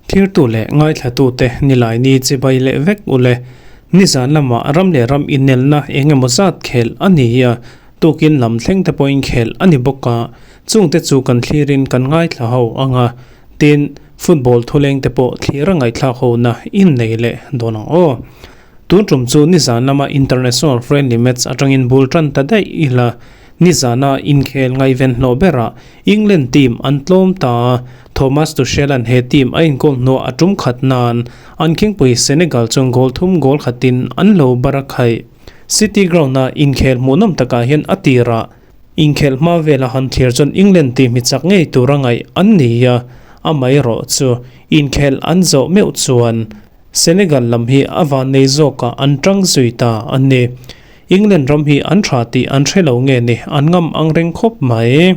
Thirtu leh ngaithlatute nilaini chibai leh vek ule. Nizan lamah ram leh ram inelna eng emaw zat khelh a ni a, tukin lam thleng te pawhin khelh a ni bawk a, chungte chu kan thlirin kan ngaithla ho ang a, tin, football thuleng te pawh thlir a ngaihthlak hona innei leh dawn ang aw. Tun tum chu nizan lama international friendly match atangin bul tan ta daih ila, nizana inkhel ngaihven hlawh berah England team an tlawm ta a, Thomas Tuchel-a'n he team a inkawl hnuah a tum khat nan an khingpui Senegal chuan goal thum goal khatin an lo bar a khaih. City ground-a inkhel hmuhnawm takah hian a tirah inkhel hma vela han thlir chuan England team hi chak ngei tura ngaih an ni a, amaherawhchu inkhel an zawh meuh chuan Senegal lam hi a vannei zawkah an tang zui ta a ni. England ram hi an tha tih an hre lo nge ni, an ngam ang reng khawp mai.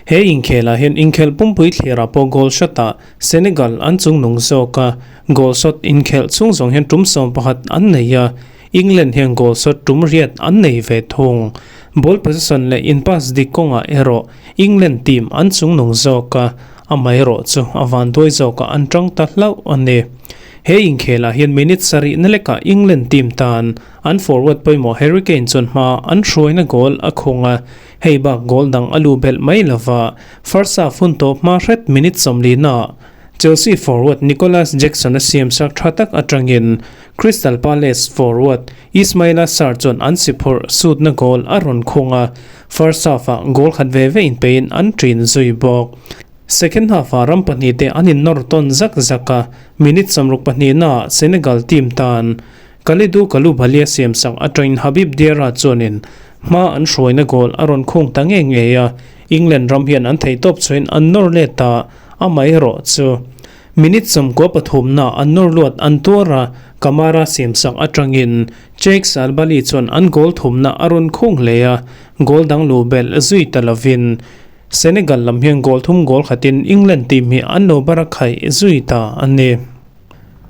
He inkhelah hian inkhelh pumpui thlirah pawh goal shot-ah Senegal an chungnung zawk a, goal shot inkhelh chhung zawng hian tum 11 an nei a, England hian goal shot tum riat an nei ve thung. Ball possession leh in pass dik kawngah erawh England team an chungnung zawk a, Amaherawhchu a vanduai zawkah an tang ta hlauh a ni. He inkhelah hian minute sarih na lekah England team tan an forward pawimawh Harry Kane chuan hma an hruaina goal a khung a, hei bak goal dang a lu belh mai lova first half hun tawp hma hret minute 40 naah Chelsea forward Nicolas Jackson a siamsak tha tak atangin Crystal Palace forward Ismaila Sarr chuan an si phurh sutna goal a rawn khung a, first half-ah goal khat ve ve inpeiin an ṭin zui bawk. Second half-ah ram pahnihte an innawr tawn zak zak a, minute 62 naah Senegal team tan Kalidou Koulibaly a siamsak atangin Habib Diarra chuanin hma an hruaina goal a rawn khung ta ngei ngei a, England ram hian an theihtawp chhuahin an nawr let a, amaherawhchu Minute 93 na an nawr luat an tuar a, Kamara siamsak atangin Cheikh Salbali chuan an goal thumna a rawn khung hle a, goal dang luh belh zui ta lovin Senegal lam hian goal thum goal khatin England team hi an lo bar a khaih zui ta a ni.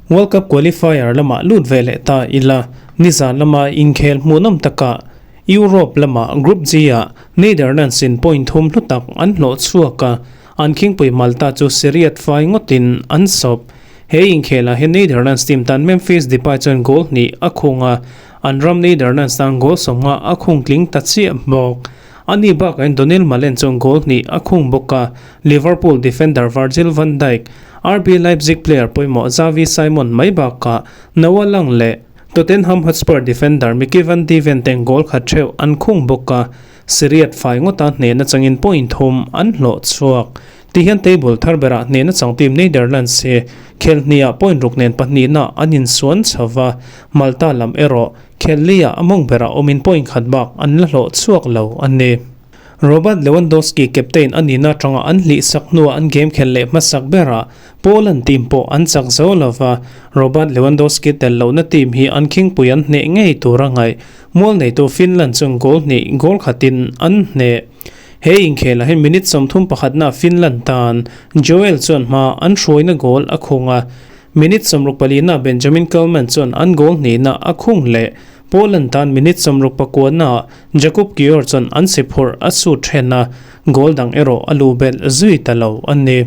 World Cup qualifier lamah lut ve leh ta ila, nizan lama inkhel hmuhnawm takah Europe lama Group G-ah Netherlands in point thum hlu tak an hlawh chhuak a, An khingpui Malta chu Seriat fai ngawtin an sawp. He inkhelah hian Netherlands team tan Memphis Depay chuan goal hnih a khung a, an ram Netherlands tan goal 50 a khung tling ta chiah bawk. Ani bakah hian Donyell Malen chuan goal hnih a khung bawk a, Liverpool defender Virgil van Dijk, RB Leipzig player pawimawh Xavi Simon mai bakah Noah Lang leh Tottenham Hotspur defender Micky van de Ven ten goal khat theuh an khung bawk a. Seriat fai ngawta hnehna changin point thum an hlawh chhuak. Tihian table thar berah hnehna chang team Netherlands hi khelhniah point ruk nen pahnihna an insuan chho va, Malta lam erawh khelhliah a mawng berah awmin point khat bak an la hlawh chhuak lo a ni. Robert Lewandowski captain a nihna atanga an hlihsak hnuah an game khelh leh hmasak berah Poland team pawh an chak zo lo va, Robert Lewandowski tel lohna team hi an khingpui an hneh ngei tur a ngaih. Mual neitu Finland chuan goal hnih goal khatin an hneh. He inkhelah hian minute 31 na Finland tan Joel chuan hma an hruaina goal a khung a, minute 64 na Benjamin Källman chuan an goal hnihna a khung leh. Poland tan minute 69 na Jakub Kiwior chuan an si phurh a sut then a, goal dang erawh a lu belh zui ta lo a ni.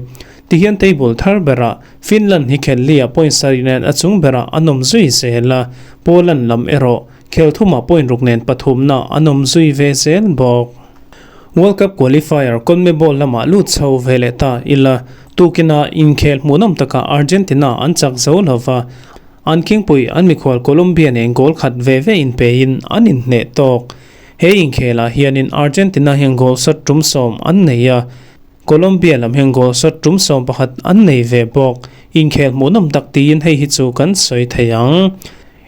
Tihian table thar berah Finland hi khel lia point sarih nen a chung berah an awm zui zel a, Poland lam erawh Khel thumah point ruk nen pathumna an awm zui ve zel bawk. World Cup qualifier CONMEBOL lamah lut chho ve leh ta ila, tukina inkhel hmuhnawm takah Argentina an chak zo lova, an khingpui an mikhual Colombia nen goal khat ve ve inpeiin an inhneh tawk. He inkhelah hianin Argentina hian goal shot tum 10 an nei a, Colombia lam hian goal shot tum 11 an nei ve bawk. Inkhel hmuhnawm tak tiin hei hi chu kan sawi thei ang.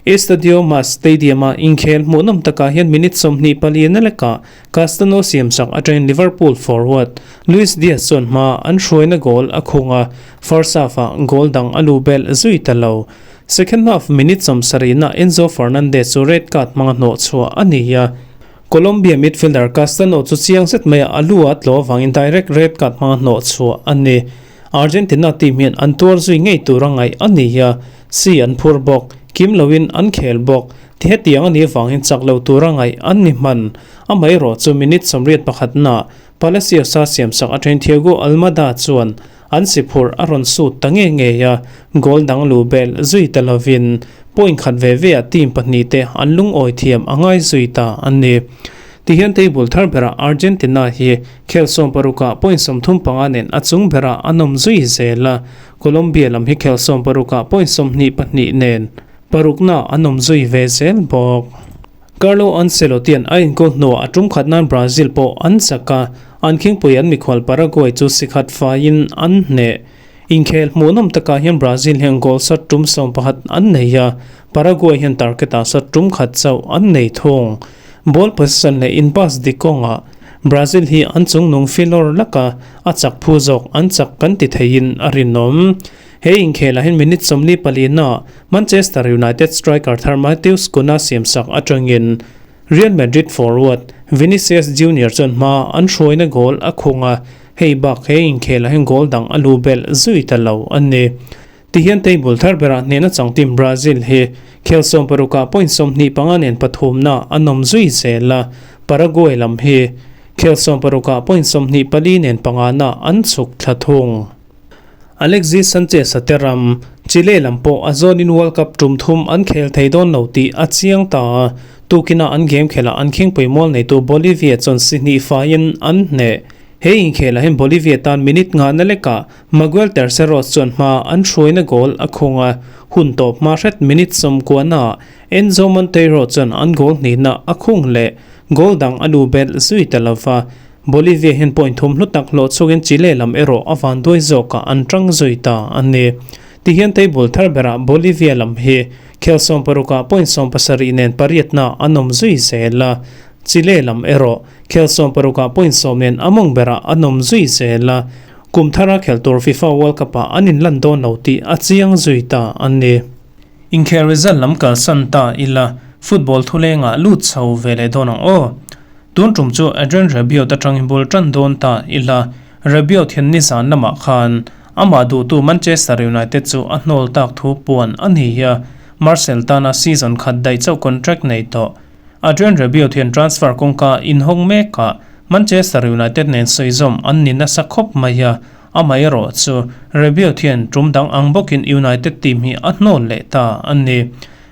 Estadio Mas Stadium-a inkhel hmuhnawm takah hian minute 24 na lekah Castano siamsak atangin Liverpool forward Luis Diaz chuan hma an hruaina goal a khung a, first half-ah goal dang a lu belh zui ta lo. Second half minute 70 na Enzo Fernandez chu red card hmanga hnawh chhuah a ni a, Colombia midfielder Castano chu chiang zet maia a lu a tlaw avangin direct red card hmanga hnawh chhuah a ni. Argentina team hian an tuar zui ngei tur a ngaih a ni a, si an phur bawk, kim loin an khel bawk. Ti hetiang a nih avangin chak lo tur a ngaih an ni hman. Amaherawh chu minute 81 naah Palacios-a siamsak atangin Thiago Almada chuan an si phurh a rawn sut ta nge ngei a, goal dang luh belh zui ta lovin point khat ve ve ah team pahnihte an lungawi thiam a ngai zui ta a ni. Tihian table thar berah Argentina hi khel sawm parukah point 35 nen a chung berah an awm zui zel a, Colombia lam hi khel sawm parukah point 22 nen parukna an awm zui ve zel bawk. Carlo Ancelotti-a'n a inkawl hnuah a tum khat nan Brazil pawh an chak a, an khingpui an mikhual Paraguay chu si khat faiin an hneh. Inkhel hmuhnawm takah hian Brazil hian goal shot tum 11 an nei a, Paraguay hian target-ah shot tum khat chauh an nei thung. Ball possession leh in pass dik kawngah Brazil hi an chungnung filawr lak a, a chak phu zawk an chak kan ti theiin a rinawm. He inkhelah hian minute 44 naah Manchester United striker thar Matheus Cunha siamsak atangin Real Madrid forward Vinicius Junior chuan hma an hruaina goal a khung a, hei bak he inkhelah hian goal dang a lu belh zui ta lo a ni. Tihian table thar berah hnehna chang team Brazil hi khel 60 ah point 25 nen pathumna an awm zui zel a, Paraguay lam hi khel 60 ah point 24 nen pangana an chhuk thla thung. Alexis Sanchez-a te ram, Chile lam pawh a zawnin World Cup tum thum an khel thei dawn lo tih a chiang ta a, tukina an game khelh ah an khingpui mual neitu Bolivia chuan si hnih faiin an hneh. He inkhelah hian Bolivia tan minute nghahna lekah Maguel Terceros chuan hma an hruaina goal a khung a, hun tawp hma hret minute 90 ah Enzo Monteiro chuan an goal hnihna a khung leh goal dang a lu belh zui ta lova. Bolivia hian point thum hlu tak hlawh chungin Chile lam erawh a vanduai zawkah an tang zui ta a ni. Tihian table thar berah Bolivia lam hi khel 60 ah point 70 nen pariatna an awm zui zel a, Chile lam erawh khel 60 ah point 10 nen a mawng berah an awm zui zel a, kum thara khel tur FIFA World Cup ah an inlan dawn lo tih a chiang zui ta a ni. Inkhel result lam kalsan ta ila football thulengah lut chho ve leh dawn ang aw. Tun tum chu Adrien Rabiot atangin bul tan dawn ta ila, Rabiot hian nizan lamah khan amah duhtu Manchester United chu a hnawl tak thu puan a ni a, Marcel tana season khat daih chauh contract nei tawh. Adrien Rabiot hian transfer kawngka inhawng mekah Manchester United nen sawizawm an ni nasa khawp mai a, amaherawh chu Rabiot hian tum dang ang bawkin United team hi a hnawl leh ta a ni.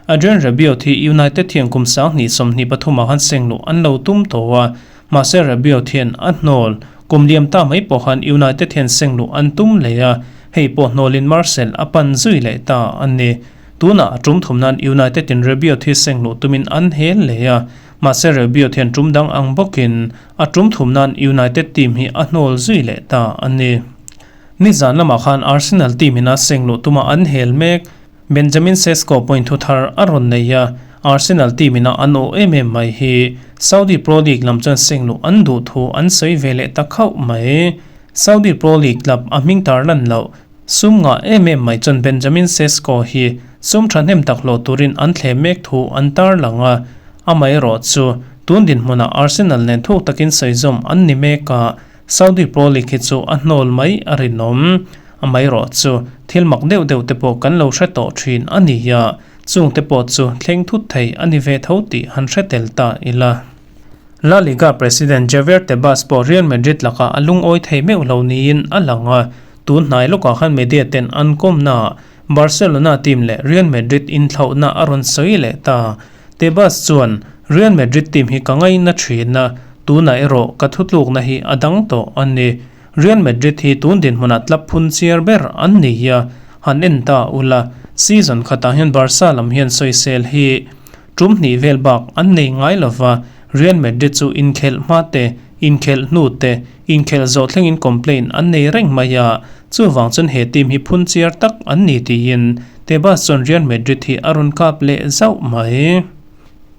Adrien Rabiot hi United hian kum 2023 ah khan seng luh an lo tum tawh a, mahse Rabiot hian a hnawl. Kum liam ta mai pawh khan United hian seng luh an tum leh a, hei pawh hnawlin Marcel a pan zui leh ta a ni. Tunah a tum thum nan United in Rabiot hi seng luh tumin an hel leh a, mahse Rabiot hian tum dang ang bawkin a tum thum nan United team hi a hnawl zui leh ta a ni. Nizan lamah khan Arsenal team in a seng luh tuma an hel mek. Benjamin Sesko point thu thar a rawn nei a, Arsenal team ina an awh em em mai hi Saudi Pro League lam chuan seng luh an duh thu an sawi ve leh ta khauh mai. Saudi Pro League club a hming tar lan loh sum ngah em em mai chuan Benjamin Sesko hi sum thahnem tak hlawh turin an thlem mek thu an tar lang a, amaherawh chu tun dinhmunah Arsenal nen thuk takin sawizawm an ni mek a, Saudi Pro League hi chu a hnawl mai a rinawm. Amaherawh chu thil mak deuh deuh te pawh kan lo hre tawh thin a ni a, chung te pawh chu thleng thut thei a ni ve tho tih han hre tel ta ila. La Liga President Javier Tebas pawh Real Madrid lakah a lungawi thei meuh lo niin a lang a, tun hnai lawkah khan media ten an kawmnaah Barcelona team leh Real Madrid inthlauhna a rawn sawi leh ta. Tebas chuan, Real Madrid team hi ka ngaina thin a, tunah erawh ka thutlukna hi a dang tawh a ni. Real Madrid hi tun dinhmunah club phun chiar ber an ni a, han en ta ula, season khatah hian Barca lam hian sawisel hi tum hnih vel bak an nei ngai lova, Real Madrid chu inkhelh hma te, inkhelh hnu te, inkhelh zawh thlengin complain an nei reng mai a, chuvang chuan he team hi phun chiar tak an ni tiin Tebas chuan Real Madrid hi a rawn kap leh zauh mai.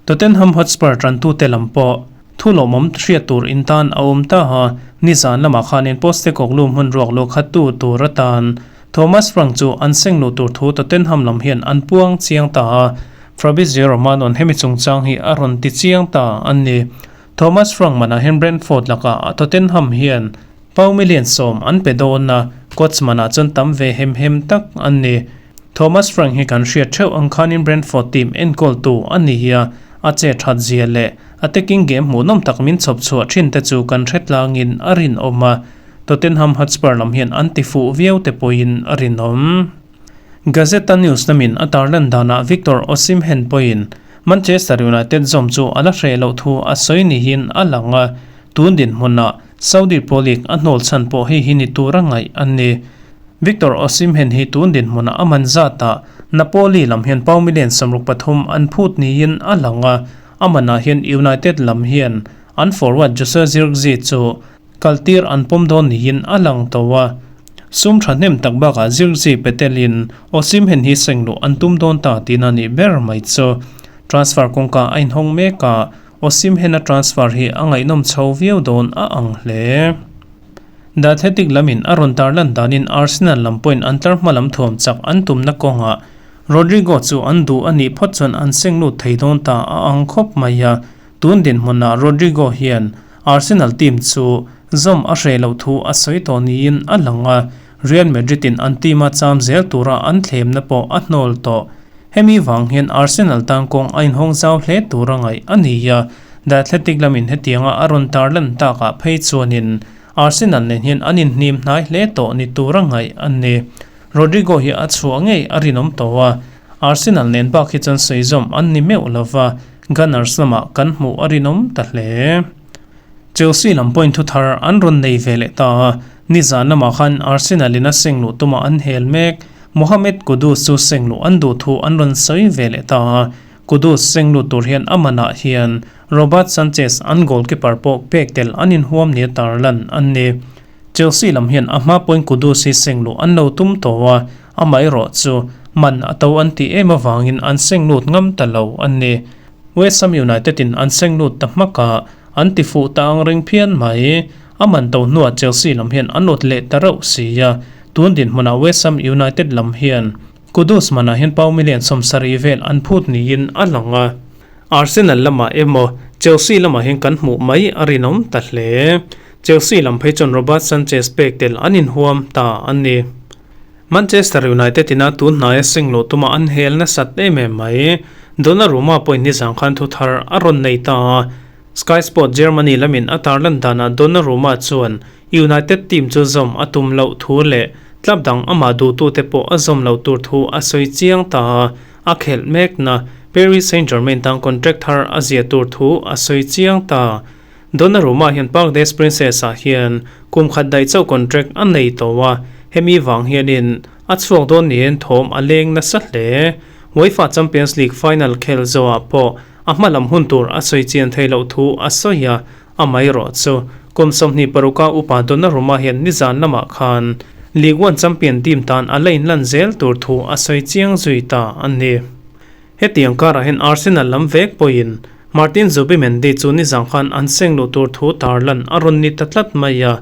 Tottenham Hotspur tantute lam pawh thu lawmawm hriat tur intan a awm ta a, nizan lamah khanin Postecoglou hmun ruak luh khattu tur atan Thomas Frank chu an seng luh tur thu Tottenham lam hian an puang chiang ta a, Fabrizio Romano-a'n hemi chungchang hi a rawn ti chiang ta a ni. Thomas Frank manah hian Brentford lakah Tottenham hian Pau million 10 an pe dawn a, coach manah chuan tam ve hem hem tak an ni. Thomas Frank hi kan hriat theuh ang khanin Brentford team enkawltu a ni a, a che that zia leh Attacking game hmuhnawm tak min chhawp chhuah thin te chu kan hre tlangin a rinawm a, Tottenham Hotspur lam hian an ti fuh viau te pawhin a rinawm. Gazzetta News lamin a tarlan danah Victor Osimhen pawhin Manchester United zawm chu a la hreh loh thu a sawi niin a lang a, tun dinhmunah Saudi Pro League a hnawl chhan pawh hei hi ni tura ngaih a ni. Victor Osimhen hi tun dinhmunah a man zatah Napoli lam hian pound million 63 an phut niin a lang a, a manah hian United lam hian an forward Joshua Zirkzee chu kaltir an pawm dawn niin a lang tawh a. Sum thahnem tak bakah Zirkzee petelin Osimhen hi seng luh an tum dawn ta tihna nih ber mai chu. Transfer kawngka a inhawng mek a, Osimhen-a transfer hi a ngaihnawm chho viau dawn a ang hle. The Athletic lamin a rawn tarlan danin Arsenal lam pawhin an tlar hma lam thuam chak an tumna kawngah Rodrigo chu an duh a nih phawt chuan an seng lut thei dawn ta a ang khawp mai a, tun dinhmunah Rodrigo hian Arsenal team chu zawm a hreh loh thu a sawi tawh niin a lang a, Real Madrid in an team a cham zel tura an thlemna pawh a hnawl tawh. Hemi vang hian Arsenal tan kawng a inhawng zau hle tura ngaih a ni a, The Athletic lamin hetianga a rawn tarlan takah phei chuanin Arsenal nen hian an inhnim hnai hle tawh ni tura ngaih a ni. Rodrigo hi a chhuah ngei a rinawm tawh a, Arsenal nen bak hi chuan sawi zawm an ni meuh lova, Gunners lamah kan hmuh a rinawm ta hle. Chelsea lam pawhin thu thar an rawn nei ve leh ta a, nizan lamah khan Arsenal in a seng luh tumah an hel mek. Mohamed Kudus chu seng luh an duh thu an rawn sawi ve leh ta a, Kudus seng lut tur hian a manah hian Robert Sanchez an goalkeeper pawh pek tel an inhuam nia tarlan an ni. Chelsea lam hian a hma pawhin Kudus hi seng luh an lo tum tawh a, amaherawh chu man a to an tih em avangin an seng lut ngam ta lo a ni. West Ham United in an seng lut ta hmak a, an ti fuh ta ang reng phian mai. A man to hnuah Chelsea lam hian an awt leh ta reuh si a, tun dinhmunah West Ham United lam hian Kudus manah hian pound million 70 vel an phut niin a lang a. Arsenal lamah emaw Chelsea lamah hian kan hmuh mai a rinawm ta hle. Chelsea lam phei chuan Robert Sanchez pek tel an inhuam ta a ni. Manchester United ina tun hnaia seng luh tuma an hel nasat em em mai. Donnarumma pawhin nizan khan thu thar a rawn nei ta a. Sky Sport Germany lamin a tarlan danah Donnarumma chuan United team chu zawm a tum loh thu leh club dang amah duhtute pawh a zawm loh tur thu a sawi chiang ta a. A khelh mekna Paris Saint-Germain tan contract thar a ziah tur thu a sawi chiang ta. Donnarumma hian Parc des Princes ah hian kum khat daih chauh contract a nei tawh a, hemi vang hianin a chhuak dawn niin thawm a leng nasa hle. UEFA Champions League final khel zawhah pawh a hma lam hun tur a sawi chian theih loh thu a sawi a, amaherawh chu kum 26 a upa Donnarumma hian nizan lamah khan Ligue 1 champion team tan a la inlan zel tur thu a sawi chiang zui ta a ni. Hetiang karah hian Arsenal lam vek pawhin Martin Zubimendi chu nizang khan an seng luh tur thu tarlan a rawn ni ta tlat mai a,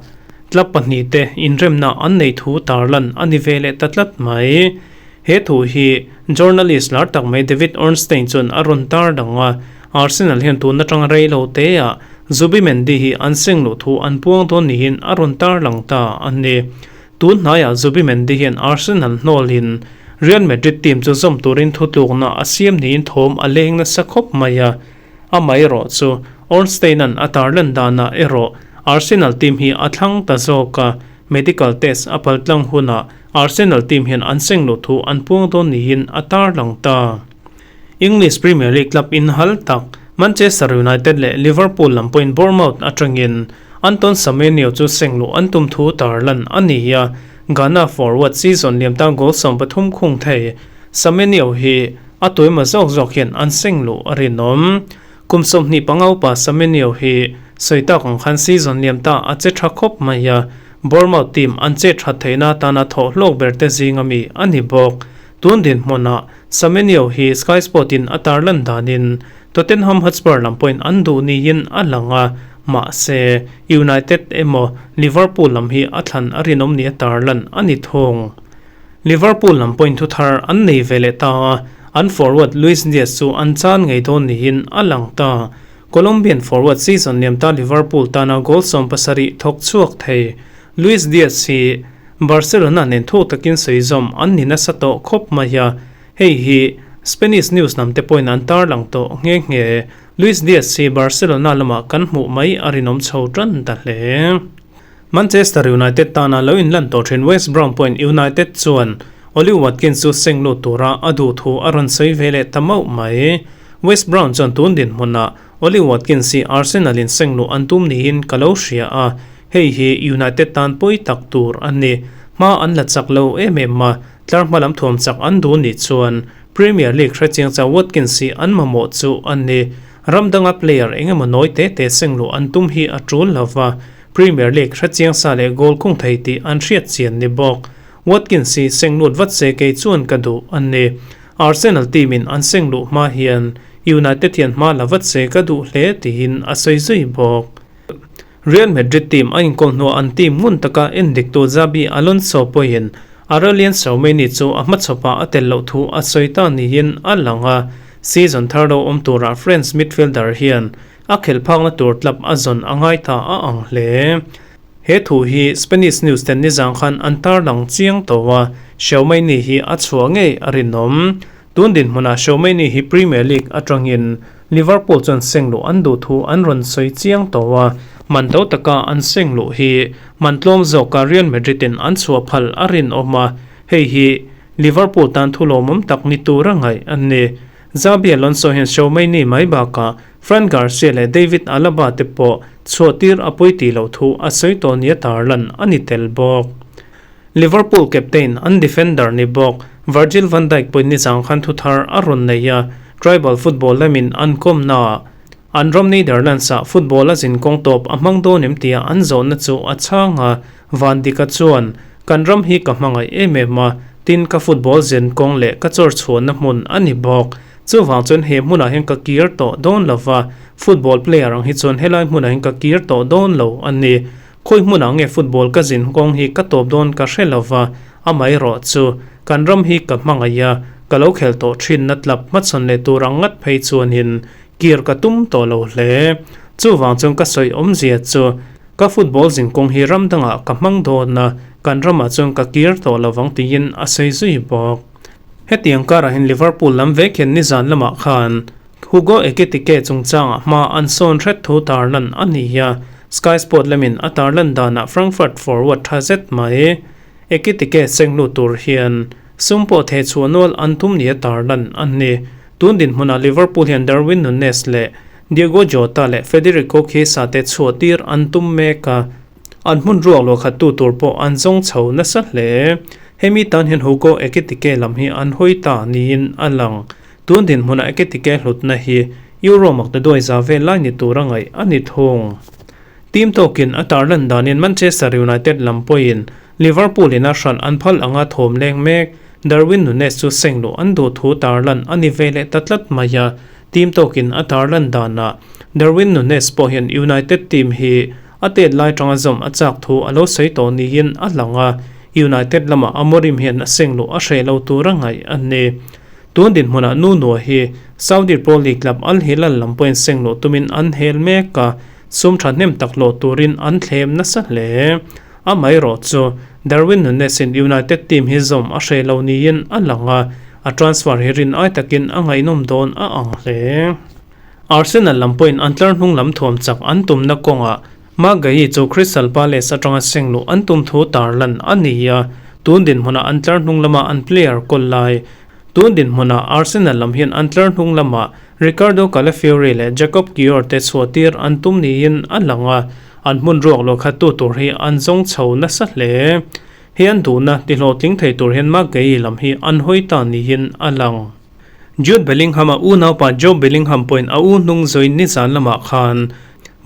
club pahnihte inremna an neih thu tarlan a ni ve leh ta tlat mai. He thu hi journalist lar tak mai David Ornstein chuan a rawn tar dang a, Arsenal hian tun atanga rei lo teah Zubimendi hi an seng luh thu an puang dawn niin a rawn tarlang ta a ni. Tun hnaiah Zubimendi hian Arsenal hnawlin Real Madrid team chu zawm turin thutlukna a siam niin thawm a leng nasa khawp mai a. Amaherawh chu Ornstein-a'n a tarlan danah erawh Arsenal team hi a thlang ta zawk a, medical test a paltlang hunah Arsenal team hian an seng luh thu an puang dawn niin a tarlang ta. English Premier League club inhal tak Manchester United leh Liverpool lam pawhin Bournemouth atangin Anton Semenyo chu seng luh an tum thu tarlan a ni a, Ghana forward season liam ta goal 13 khung thei Semenyo hi a tuaima zawk zawk hian an seng luh a rinawm. Kum 25 upa Semenyo hi sawi tak ang khan season liam ta a che tha khawp mai a, Bournemouth team an che that theihna atana thawh hlawk ber te zinga mi a ni bawk. Tun dinhmunah Semenyo hi Sky Sport in a tarlan danin Tottenham Hotspur lam pawhin an duh niin a lang a, mahse United emaw Liverpool lam hi a thlan a rinawm nia tarlan a ni thung. Liverpool lam pawhin thu thar an nei ve leh ta a, an forward Luis Diaz chu an chan ngei dawn niin a lang ta. Colombian forward season liam ta Liverpool tana goal 70 thawk chhuak thei Luis Diaz hi Barcelona nen thuk takin sawi zawm an ni nasa tawh khawp mai a, hei hi Spanish news lam te pawhin an tarlang tawh nghe nghe. Luis Diaz hi Barcelona lamah kan hmuh mai a rinawm chho tan ta hle. Manchester United tana lo inlan tawh thin West Brom pawhin United chuan Ollie Watkins chu seng lut tura a duh thu a rawn sawi ve leh ta mauh mai. West Brom chuan tun dinhmunah Ollie Watkins hi Arsenal in seng luh an tum niin ka lo hria a, hei hi United tan pawi tak tur a ni. Hma an la chak lo em em a, tlar hma lam thuam chak an duh nih chuan Premier League hrechiang chau Watkins hi an mamawh chu a ni. Ram danga player eng emaw nawi te te seng luh an tum hi a tul lo va, Premier League hrechiang sa leh goal khung thei tih an hriat chian ni bawk. Watkins hi seng lut vat se kei chuan ka duh a ni. Arsenal team in an seng luh hma hian United hian hma la vat se ka duh hle tiin a sawi zui bawk. Real Madrid team a inkawl hnuah an team ngun taka endiktu Xabi Alonso pawhin Aurelien Tchouameni chu a hmachhawpah a tel loh thu a sawi ta niin a lang a, season thar lo awm turah French midfielder hian a khelh phakna tur club a zawn a ngai ta a ang hle. He thu hi Spanish news ten nizang khan an tarlang chiang tawh a, Tchouameni hi a chhuah ngei a rinawm. Tun dinhmunah Tchouameni hi Premier League atangin Liverpool chuan seng luh an duh thu an rawn sawi chiang tawh a, man do taka an seng luh hi man tlawm zawka Real Madrid in an chhuah phal a rinawm a, hei hi Liverpool tan thu lawmawm tak ni tura ngaih a ni. Xabi Alonso hian Tchouameni mai bakah Fran Garcia leh David Alaba te pawh chhuah tir a pawi tih loh thu a sawi tawh nia tarlan a ni tel bawk. Liverpool captain an defender ni bawk Virgil van Dijk pawhin nizang khan thu thar a rawn nei a, tribal football lamin an kawmnaah an ram Netherlands-ah football a zin kawng tawp a hmang dawn em tia an zawhna chu a chhang a, Van Dijk-a chuan, Kan ram hi ka hmangaih em em a, tin ka football zin kawng leh ka chawr chhuahna hmun a ni bawk. Chuvang chuan he hmunah hian ka kir tawh dawn lo va, football player ang hi chuan helai hmunah hian ka kir tawh dawn lo a ni. Khawi hmunah nge football ka zin kawng hi ka tawp dawn ka hre lo va, amaherawh chu kan ram hi ka hmangaih a, ka lo khel tawh thin na tlap hmachhawn leh tur ang ngat phei chuanin kir ka tum tawh lo hle. Chuvang chuan ka sawi awmzia chu ka football zin kawng hi ram dangah ka hmang dawn a, kan ramah chuan ka kir tawh lo vang tiin a sawi zui bawk. Hetiang karah hian Liverpool lam vek hian nizan lamah khan Hugo Ekitike chungchangah hma an sawn hret thu tarlan a ni a, Sky Sport lamin a tarlan danah Frankfurt forward tha zet mai. Ekitike seng lut tur hian sum pawh theh chhuah nual an tum nia tarlan a ni. Tun dinhmunah Liverpool hian Darwin Nunez leh Diogo Jota leh Federico Chiesa te chhuah tir an tum mek a, an hmun ruak luah khat tu tur pawh an zawng chho nasa hle. Hemi tan hian Hugo Ekitike lam hi an hawi ta niin a lang. Tun dinhmunah Ekitike hlutna hi Euro makna duai za vel lai ni tura ngaih a ni thung. Team tawkin a tarlan danin Manchester United lam pawhin Liverpool in a hralh an phal anga thawm leng mek Darwin Nunez chu seng luh an duh thu tarlan a ni ve leh ta tlat mai a, team tawkin a tarlan danah Darwin Nunez pawh hian United team hi a tet lai tanga zawm a chak thu a lo sawi tawh niin a lang a, United lamah Amorim hian a seng luh a hreh lo tura ngaih a ni. Tun dinhmunah Nuno hi Saudi Pro League club Al Hilal lam pawhin seng luh tumin an hel mek a, sum thahnem tak hlawh turin an thlem nasa hle. Amaherawh chu Darwin Nunez-in United team hi zawm a hreh lo niin a lang a, a transfer hi rin ai takin a ngaihnawm dawn a ang hle. Arsenal lam pawhin an tlar hnung lam thuam chak an tumna kawngah Marc Guehi chu Crystal Palace atanga seng luh an tum thu tarlan a ni a, tun dinhmunah an tlar hnung lama an player kawl lai Tun dinhmunah Arsenal lam hian an tlar hnung lamah Riccardo Calafiori leh Jacob Kiwior te chhuahtir an tum niin a lang a, an hmun ruak luah khat tu tur hi an zawng chho nasa hle. He an duhna tihlawhtling thei tur hian Marc Guehi lam hi an hawi ta niin a lang. Jude Bellingham-a unaupa Jobe Bellingham pawhin a u hnung zawin nizan lamah khan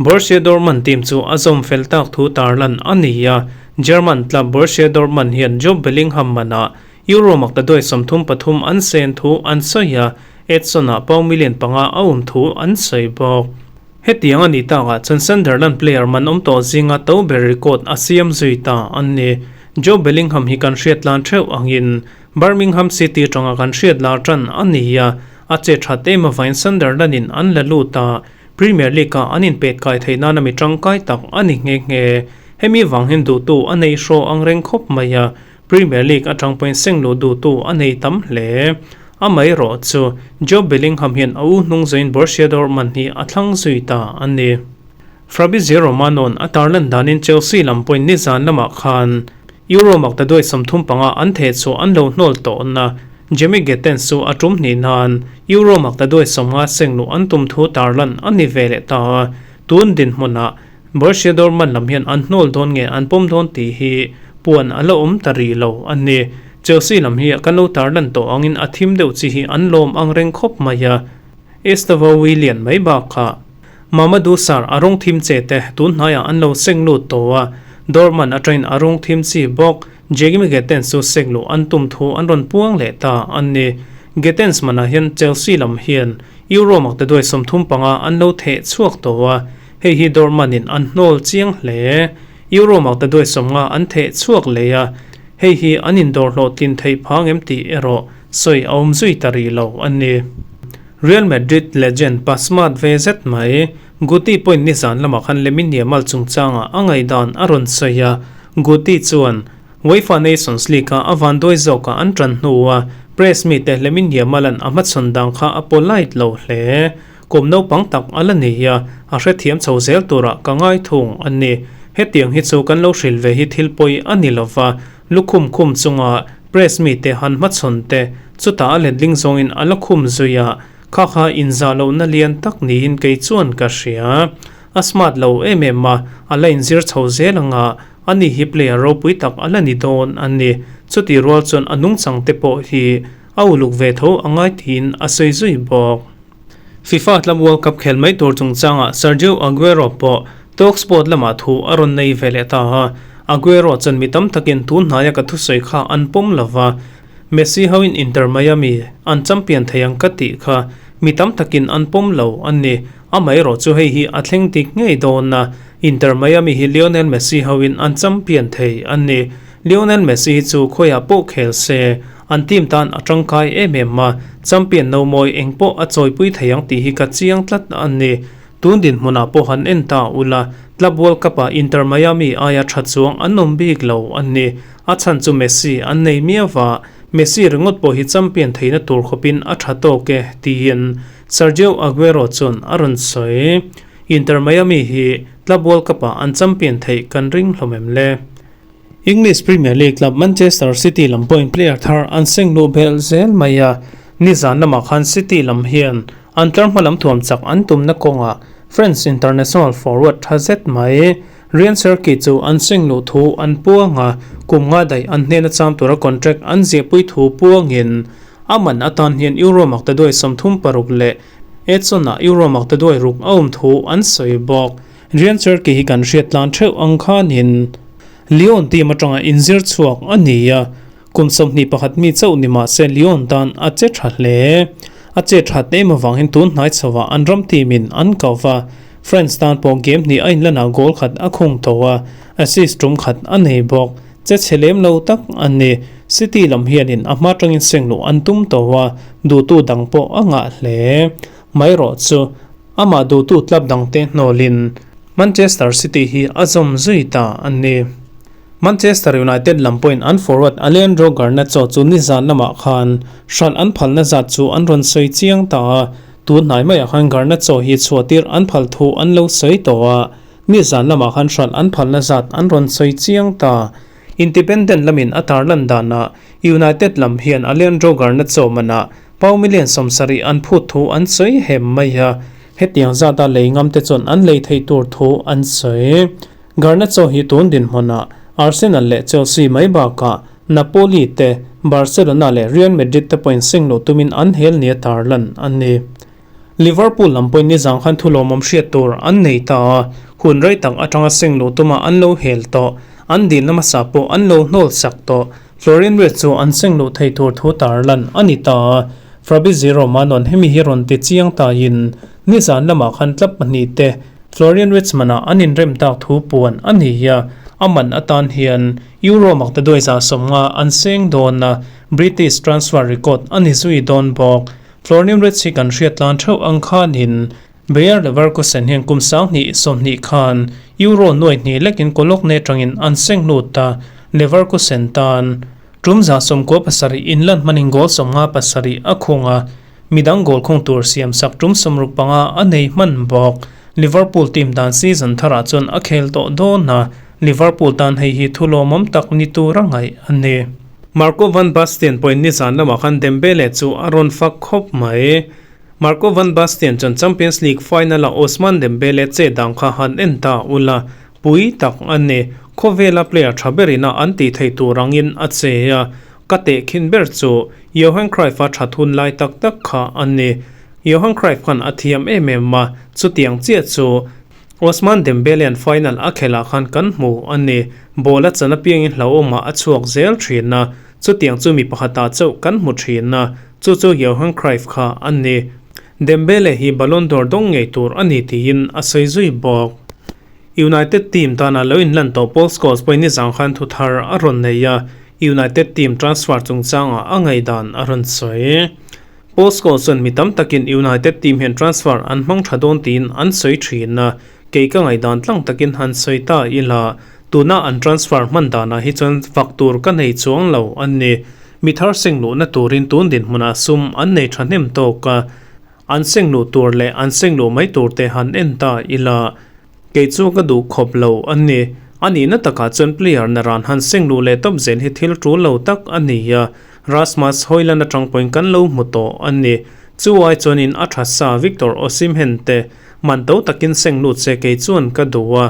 Borussia Dortmund team chu a zawm fel tak thu tarlan a ni a, German club Borussia Dortmund hian Jobe Bellingham manah Euro makta duai 33 an sen thu an sawi a, Edson-ah pound million panga a awm thu an sawi bawk. Hetiang a nih takah chuan Sunderland player man awm tawh zinga to ber record a siam zui ta a ni. Jobe Bellingham hi kan hriat lan theuh angin Birmingham City atanga kan hriat lar tan a ni a, a che that em avangin Sunderland-in an la lut a, Premier League-ah an inpet kai theih nana mi tangkai tak a ni nghe nghe. Hemi vang hian duhtu a nei hraw ang reng khawp mai a, Premier League atang pawhin seng luh duhtu a nei tam hle. Amaherawhchu, Jobe Bellingham hian a u hnung zuiin Borussia Dortmund hi a thlang zui ta a ni. Fabrizio Romano-a'n a tarlan danin Chelsea lam pawhin nizan lamah khan Euro maktaduai 35 an theh chhuah an lo hnawl tawhna Jamie Gittens chu a tum hnih nan Euro maktaduai 50 seng luh an tum thu tarlan a ni ve leh ta a, tun dinhmunah Borussia Dortmund lam hian an hnawl dawn nge an pawm dawn tih hi puan a la awm ta rih lo a ni. Chelsea lam hi kan lo tarlan tawh angin a thim deuh chi hi an lawm ang reng khawp mai a, Estevao Willian mai bakah Mamadou Sarr a rawng thim che te tun hnaiah an lo seng lut tawh a, Dortmund atangin a rawng thim chi bawk Jamie Gittens chu seng luh an tum thu an rawn puang leh ta a ni. Gittens manah hian Chelsea lam hian Euro maktaduai 35 an lo theh chhuak tawh a, hei hi Dortmund in an hnawl chiang hle. Euro maktaduai 50 an theh chhuak leh a, hei hi an indawr hlawhtlin theih phang em tih erawh sawi a awm zui ta rih lo a ni. Real Madrid legend pa smart ve zet mai, Guti pawhin nizan lamah khan Lamine Yamal chungchangah a ngaihdan a rawn sawi a, Guti chuan UEFA Nations League-a a vanduai zawkah an tan hnua press mite Lamine Yamal-a'n a hmachhawn dan kha a polite lo hle. Kum naupang tak a la ni a, a hrethiam chho zel turah ka ngai thung a ni. Hetiang hi chu kan lo hrilh ve hi thil pawi a ni lova, Lukhum khum chunga press mite han hmachhawn te, chutah a letling zawngin a la khum zui a, kha kha inzah lohna lian tak niin kei chuan ka hria. A smart lo em em a, a la inzir chho zel anga, ani hi player ropui tak a la ni dawn a ni. Chutih rual chuan a nungchang te pawh hi a uluk ve tho a ngai tiin a sawi zui bawk. FIFA Club World Cup khel mai tur chungchangah Sergio Aguero pawh Talksport lamah thu a rawn nei ve leh ta a. Aguero chuan mi tam takin tun hnaia ka thusawi kha an pawm lo va, Messi hoin Inter Miami an champion thei ang ka tih kha mi tam takin an pawm lo a ni. Amaherawh chu hei hi a thleng dik ngei dawn a, Inter Miami hi Lionel Messi hoin an champion thei a ni. Lionel Messi hi chu khawiah pawh khel se, an team tan a tangkai em em a, champion no mawi eng pawh a chawipui thei ang tih hi ka chiang tlat a ni. Tun dinhmunah pawh han en ta ula, Club World Cup-ah Inter Miami aia tha chuang an awm bik lo a ni. A chhan chu Messi an nei miau va, Messi ringawt pawh hi champion theihna tur khawpin a tha tawk e, tiin Sergio Aguero chuan a rawn sawi. Inter Miami hi Club World Cup-ah an champion theih kan ring hlawm em le? English Premier League club Manchester City lam pawhin player thar an seng luh belh zel mai a, nizan lamah khan City lam hian an tlar hma lam thuam chak an tumna kawngah French international forward tha zet mai Ryan Cherki chu an seng luh thu an puang a, kum nga daih an hnena cham tura contract an ziahpui thu puangin a man atan hian Euro maktaduai 36 leh Edson-ah Euro maktaduai ruk a awm thu an sawi bawk. Ryan Cherki hi kan hriat tlan theuh ang khanin Lyon team atanga inzir chhuak a ni a, kum 21 mi chauh ni mah se Lyon tan a che tha hle. A che that em avangin tun hnai chhoah an ram team in an kau va, France tan pawh game hnih a inlanah goal khat a khung tawh a, assist tum khat a nei bawk. Che chhe lem lo tak a ni. City lam hianin a hma tangin seng luh an tum tawh a, duhtu dang pawh a ngah hle. Mai rawh chu Amah duhtu club dangte hnawlin Manchester City hi a zawm zui ta a ni. Manchester United lam pawhin an forward Alejandro Garnacho chu nizan lamah khan hralh an phalna zat chu an rawn sawi chiang ta a, tun hnai maiah khan Garnacho hi chhuahtir an phal thu an lo sawi tawh a, nizan lamah khan hralh an phalna zat an rawn sawi chiang ta. Independent lamin a tarlan danah United lam hian Alejandro Garnacho manah Pau million 70 an phut thu an sawi hem mai a, hetiang zata lei ngam te chuan an lei theih tur thu an sawi. Garnacho hi tun dinhmunah Arsenal leh Chelsea mai bakah Napoli te, Barcelona leh Real Madrid te pawhin seng luh tumin an hel nia tarlan a ni. Liverpool lam pawhin nizang khan thu lawmawm hriat tur an nei ta a, hun rei tak atanga seng luh tuma an lo hel tawh, an dilna hmasa pawh an lo hnawl sak tawh. Florian Wirtz chu an seng luh thei tur thu tarlan a ni ta a, Fabrizio Romano-a'n hemi hi rawn ti chiang tain nizan lamah khan club pahnih te Florian Wirtz manah an inrem tak thu puan a ni a, a man atan hian Euro maktaduai 150 an seng dawn a, British transfer record a ni zui dawn bawk. Florian Wirtz hi kan hriat tlan theuh ang khanin Bayer Leverkusen hian kum 2020 khan Euro 2.5 lekin Cologne atangin an seng lut a, Leverkusen tan. Tum 97 inlan hmanin goal 57 a khung a, midang goal khung tur siamsak tum 65 a nei hman bawk. Liverpool team dan season tharah chuan a khel tawh dawn a, Liverpool tan hei hi thu lawmawm tak ni tura ngaih a ni. Marco van Basten pawhin nizan lamah khan Dembele chu a rawn fak khawp mai. Marco van Basten chuan Champions League final-a Ousmane Dembele che dang kha han en ta ula, pui tak a ni. Khawvela player tha berin a an tih theih tur angin a che a, ka tehkhin ber chu Johan Cruyff-a that hun lai tak tak kha a ni. Johan Cruyff khan a thiam em em a, chutiang chiah chu Ousmane Dembele-a'n final a khelh ah khan kan hmu a ni. Ball a chan apiangin hlauhawmah a chhuak zel thin a, chutiang chu mi pakhatah chauh kan hmu thin a, chu chu Johan Cruyff kha a ni. Dembele hi Ballon d'Or dawng ngei tur a ni tiin a sawi zui bawk. United team tana lo inlan tawh Paul Scholes pawhin nizang khan thu thar a rawn nei a, United team transfer chungchangah a ngaihdan a rawn sawi. Paul Scholes chuan mi tam takin United team hian transfer an hmang tha dawn tiin an sawi thin a, kei ka ngaihdan tlang takin han sawi ta ila, tuna an transfer hman danah hi chuan fak tur ka nei chuang lo a ni. Mi thar seng luhna turin tun dinhmunah sum an nei thahnem tawk a, An seng luh tur leh an seng luh mai tur te han en ta ila, kei chu ka duh khawp lo a ni. A nihna takah chuan player na ran han seng luh leh tawp zel hi thil tul lo tak a ni a, Rasmus Hojlund atang pawhin kan lo hmu tawh a ni. Chu ai chuanin a tha sa Victor Osimhen te man to takin seng lut se kei chuan ka duh a.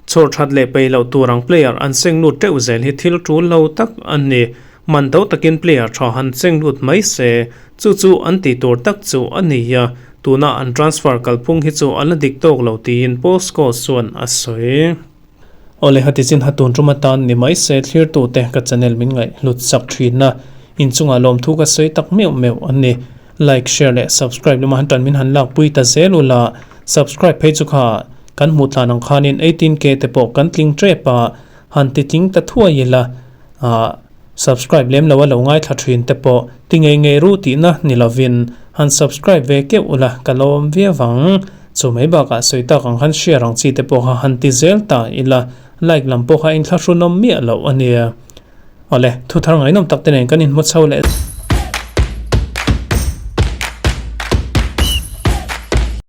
Chhawr that leh peih loh tur ang player an seng lut teuh zel hi thil tul lo tak a ni. Man do takin player tha han cheng lut mai se, chu chu an tih tur tak chu a ni a, tuna an transfer kalphung hi chu a la dik tawk lo tiin Paul Scholes chuan a sawi. Awle hati chin ha tun tum atan ni mai se thlirtute ka channel min ngaih hlut sak thin a, inchungah lawmthu ka sawi tak meuh meuh a ni. Like, share leh subscribe lama han tan min han lakpui ta zel ula, subscribe phei chu kha kan hmuh tlan ang khanin 18k te pawh kan tling tep a, han ti tling ta thuai ila. Ah subscribe lem lo a lo ngaithla thin te pawh ti ngei ngei ru tihna ni lovin han subscribe ve keuh ula ka lawm viau ang. Chu mai bakah sawi tak ang khan share ang chi te pawh kha han ti zel ta ila like lam pawh kha inthlahrunawm miah loh a nia. Awle, thuthar ngaihnawm tak te nen kan inhmu chho leh.